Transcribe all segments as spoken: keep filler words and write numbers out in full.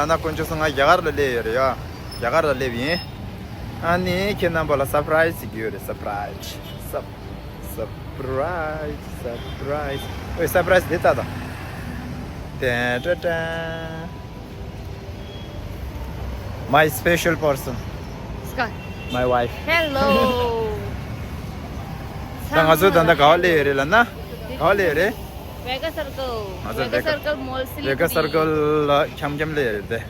ན་དཀོན་མཆོག་གསུམ། ང་རྒྱ་གར་ལ་སླེབས་ཡོད་རེད་ཡ། རྒྱ་གར་ལ་སླེབས་ཡིན། ཨ་ནི་ཁྱེད་རྣམ་པ་ལ་སར་པ་རའི་ཛི་ཞིག་ཡོད་རེད། སར་པ་རའི་ཛི། སར་པ་རའི་ཛི། སར་པ་རའི་ཛི། ཨོའི་སར་པ་རའི་ཛི་དེ་ལྟ་དང་། ཏན་ཏན་ཏན། My special person. Scott. My wife. Hello. ད་ང་ཚོ་ད་ལྟ་ག་བ་སླེབས་ཡོད་རེད་ལབ་ན། ག་བ་སླེབས་ཡོད་རེད། Vega Circle. ང་ཚོ་Vega Vega- Circle Mall Silipuri. Vega Circle ལ་འཁྱམ་འཁྱམ་སླེབས་ཡོད་རེད་དེ།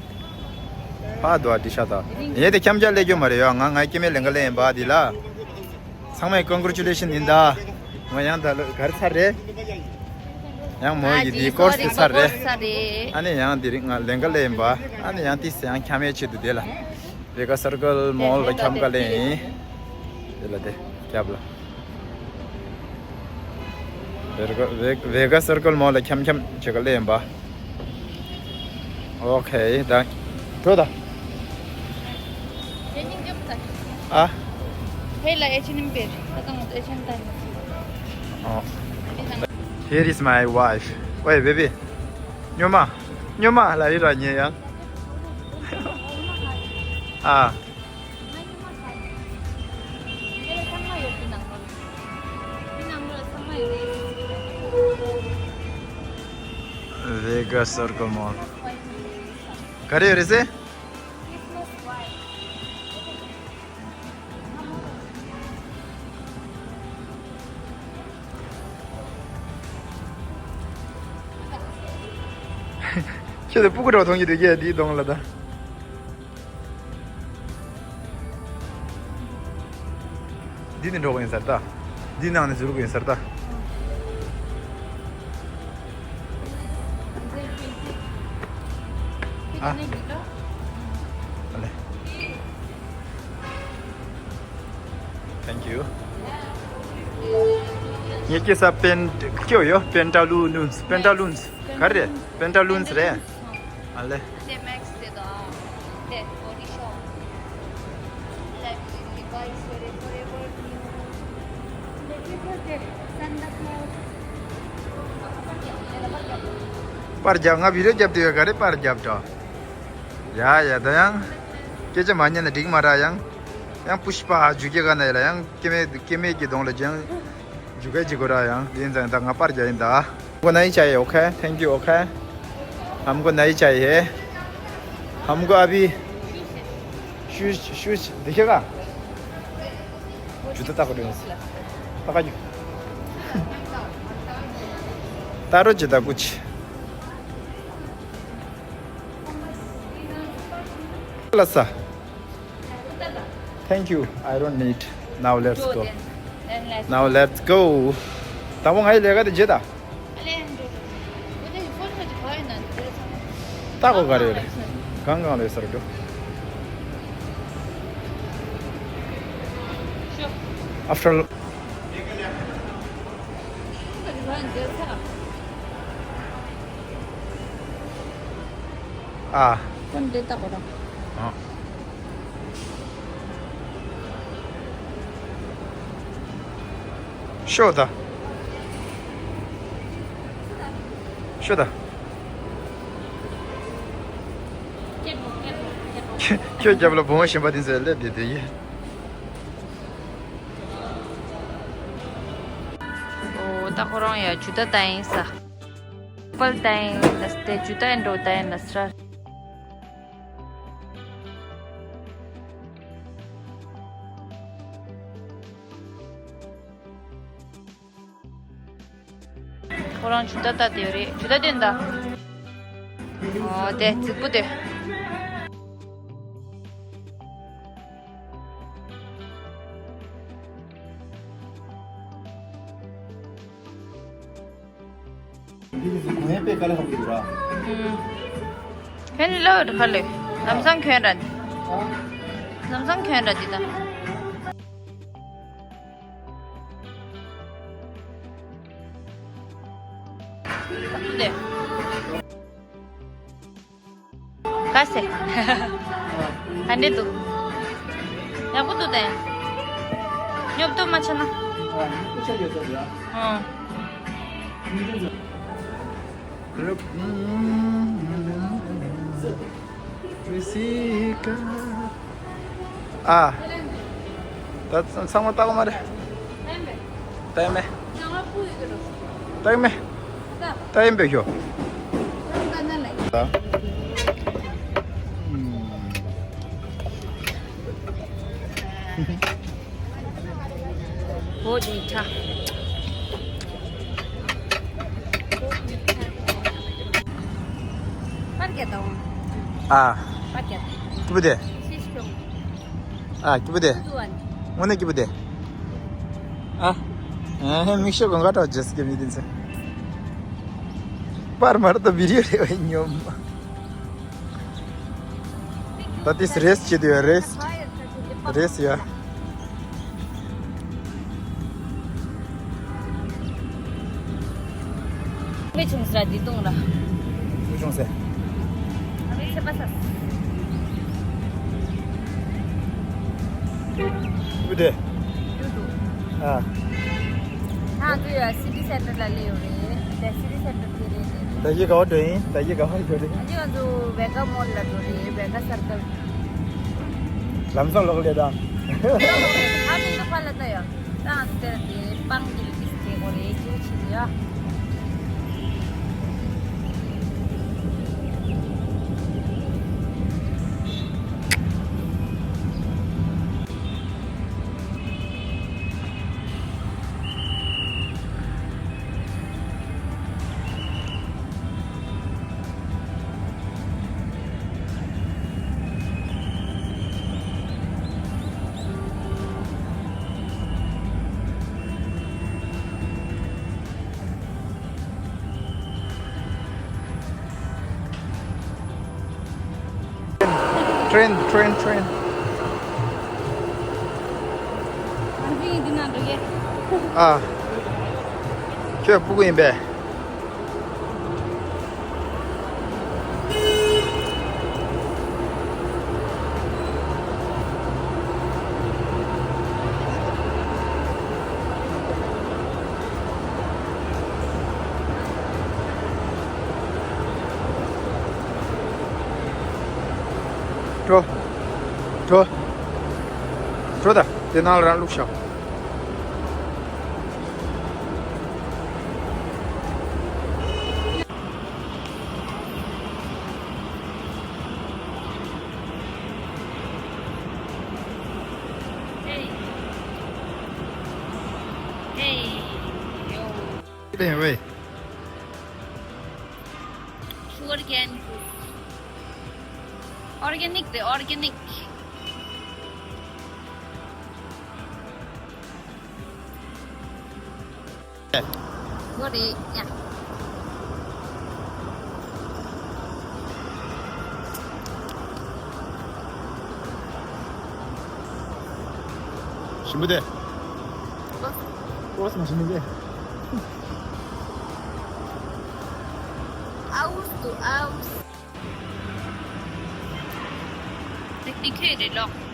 ཕ་དུ་བ་ཏི་ཤ་ད། ཡེ་དེ་འཁྱམ་འཁྱམ་སླེབས་རྒྱུ་མ་རེད་ཡ། ང་ང་སྐྱེ་དམན་ལེན་ག་སླེབས་ཡིན་པ་འདི་ལ། ཚང་མས་ཀོན་གྷི་རེ་ཅུ་ལེ་ཤན་ཡིན་ད། ང་ཡང་ད་ལོ་གར་ཚར་རེད། ཡང་མོ་ཡི་དེའི་ཀོར་སི་དེ་ཚར་རེད། ཚར་རེད། ཨ་ནི་ཡང་དེ་རིང་ང་ལེན་ག་སླེབས་ཡིན་པ། ཨ་ནི་ཡང་ཏིས་ཡང་འཁྱམ་ཡའི་ཆེད་དུ་དེ་ལ། Vega Circle Mall ལ་འཁྱམ་ག་སླེབས་ཡིན། དེ་ལ་དེ་རྒྱབ་ལ། Vega- Ve- Vega Circle Mall ལ་འཁྱམ་འཁྱམ་བྱེད་ག་སླེབས་ཡིན་པ། ཨོ་ཁེ། ད་འགྲོ་ད། ཨ། ཧེ་ལ་ཨེཆ་ཨེན་ཨེམ་པེར། ད་ང་ཚོ་ཨེཆ་ཨེན་ཨེམ་ད་ཡིན། ཨོ། Here is my wife. ཨོའི་བེ་བི། སྨྱོན་མ། སྨྱོན་མ་ལ་ཡི་ར་ཉེ་ཡང་། ཨ། Vega Circle Mall. ག་རེ་ཡོད་རེད་ཟེར། ཁྱེད་ཚོ་སྤུ་གུ་འདྲ་བོ་མཐོང་གི་འདུག་གས། འདིའི་གདོང་ལ་ད། འདི་ནས་འགྲོ་གི་ཡིན་ས་རེད་ད། འདི་ནང་ནས་འཛུལ་གི་ཡིན་ས་རེད་ད། ཨ། ཨ་ལེ། Thank you. ངས་སྐྱེ་ས་པན་སྐྱེ་བ་ཡོད། པན་ཏ་ལུ་ནུན་སི། པན་ཏ་ལུན་སི་ག་རེ་རེད། པན་ཏ་ལུན་སི་རེད། ཨ་ལེ། དེ་མེག་སི་དེ་དང་། དེ་བོ་ཌི་ཤོ་པི། པར་རྒྱབ། ང་བི་ཌི་ཡོ་རྒྱབ་བསྡད་ཡོད། ག་རེ་པར་རྒྱབ་འགྲོ། ཡ་ཡ། ད་ཡང་སྐད་ཆ་མ་ཉན་ན་འགྲིག་མ་ར། ཡང་ཡང་པུཤ་པ་འཇུ་སྐྱེ་ག་ན་ཡ་ལ་ཡང་སྐྱེ་དམན་སྐྱེ་དམན་གྱི་གདོང་ལ་ཅང་འཇུ་སྐད་ཅིག་གོ་ར། ཡང་དེ་ཡིན་ཙང་ད་ང་པར་རྒྱག་ཡིན་ད། हमको नहीं चाहिए, okay? Thank you, okay? हमको नहीं चाहिए। हमको अभी shoes, shoes दिखेगा? जूता ताको दिनुहोस्। ताको। तारो जुत्ता कुछ। लसा। Thank you. I don't need. Now let's go. Now let's go. तब वहाँ लेगा तो जेता। ताको गाड़ी रे। गांग गांग ले सर दो। After. ཨ། ཀུན་དེ་ལྟ་བུ་ར། ཨ། ཤོག་ད། ཤོག་ད། ཁྱོད་རྒྱབ་ལ་བུང་བ་གཞན་པ་དེ་ཚོ་སླེབས་བསྡད་དེ་ཡིན། ཨོ་ད་ཁོ་རང་ཡ་ཇུ་ཏ་ད་ཡིན་ས། པལ་ཏའིན་ལ་སྟེ་ཇུ་ཏའི་འགྲོ་ཏའིན་ལ་སྲ། ཁོ་རང་ཇུ་ཏ་ལྟ་དེ་རེད། ཇུ་ཏ་དེ་འདའ། ཨོ་དེ་རྫིག་པོ་དེ། འདི་གི་གཟུགས་ངན་པས་དཀའ་ལས་ཁག་གི་འདུག་ར། ཨུམ། ཁྱོད་ནི་ལོ་ཁ་ལོས། ལམ་སང་ཁྱོད་ར་འདི། ལམ་སང་ཁྱོད་ར་འདི་དང་། འདི། ག་ཟེ། ག་འདྲེ་འདུག་ཡག་པོ་འདུག་དེ། ཉོབ་ཏུ་མ་ཆ་ན། ཨ། ཉོབ་ཏུ་ཆ་ཡོད་ས་རེད། ཨ། ཉོབ་ཏུ་ཆ། ཨ། ད་ཚང་མ་ལྟ་གི་མ་རེད། ལྟ་ཡི་མེད། ལྟ་ཡི་མེད། ལྟ་ཡི་མེད་ཤོ། ད། बहुत मीठा। पर क्या था वो? ཨ། पर क्या था? སྐྱིད་པོ་བསྡད། ཤིས་ཀྱང་། ཨ། སྐྱིད་པོ་བསྡད། དངོས་གནས་སྐྱིད་པོ་བསྡད། ཨ། ཨ། མིག་ཤེལ་གང་ག་འདྲ་བོ་བརྗེས་ཀྱི་མི་དེ་ཚོ། པར་མར་དང་བི་ཌིའོ་རེད་བ་སྙོམས། ད་དེ་རེས་བྱེད་དུས་རེས། རེས་ཡ། མི་ཆུང་ས་འདི་གཏོང་ར། མི་ཆུང་ས། ཨ་མི་ཚེ་པ་ས། བུ་དེ། ཨ། ང་ཚོ་ཡ་སི་ཊི་སེན་ཊར་ལ་སླེབས་ཡོད་རེད། དེ་སི་ཊི་སེན་ཊར་དེ་རེད། ད་གཞི་ག་པར་འགྲོ་ཡིན། ད་གཞི་ག་པར་འགྲོ་རེད། ད་གཞི་ང་ཚོ་ཝེ་ག་མོལ་ལ་འགྲོ་རེད། ཝེ་ག་སར་ཀལ། ལམ་སང་ལོག་ལས་དང་། ཨ་མི་འདུག་ཕ་ལ་ལྟ་ཡ། ད་ང་ཚོ་དེ་ལ་དེ་པང་དེ་ལ་ཏིས་དེ་གོ་རེད་ཅིའུ་ཆི་ཡ། ཀྲེན། ཀྲེན། ཀྲེན། ཨ། ཁྱོད་སྤུ་གུ་ཡིན་པས། འགྲོ། འགྲོ། འགྲོ་ད། དེ་ནང་ལ་རང་བླུགས་ཤོག Hey, yo. Hey, wait. Sugar cane juice. Organic རེད། Organic. འགྲོ་རེད་ཡ། ཞིམ་པོ་དེ། ཨོ་སི་མ་ཞིམ་པོ་དེ། ཨའུ་སི་དུ་ཨའུ་སི། དེ་ཁྱོད་རེད་ལོ།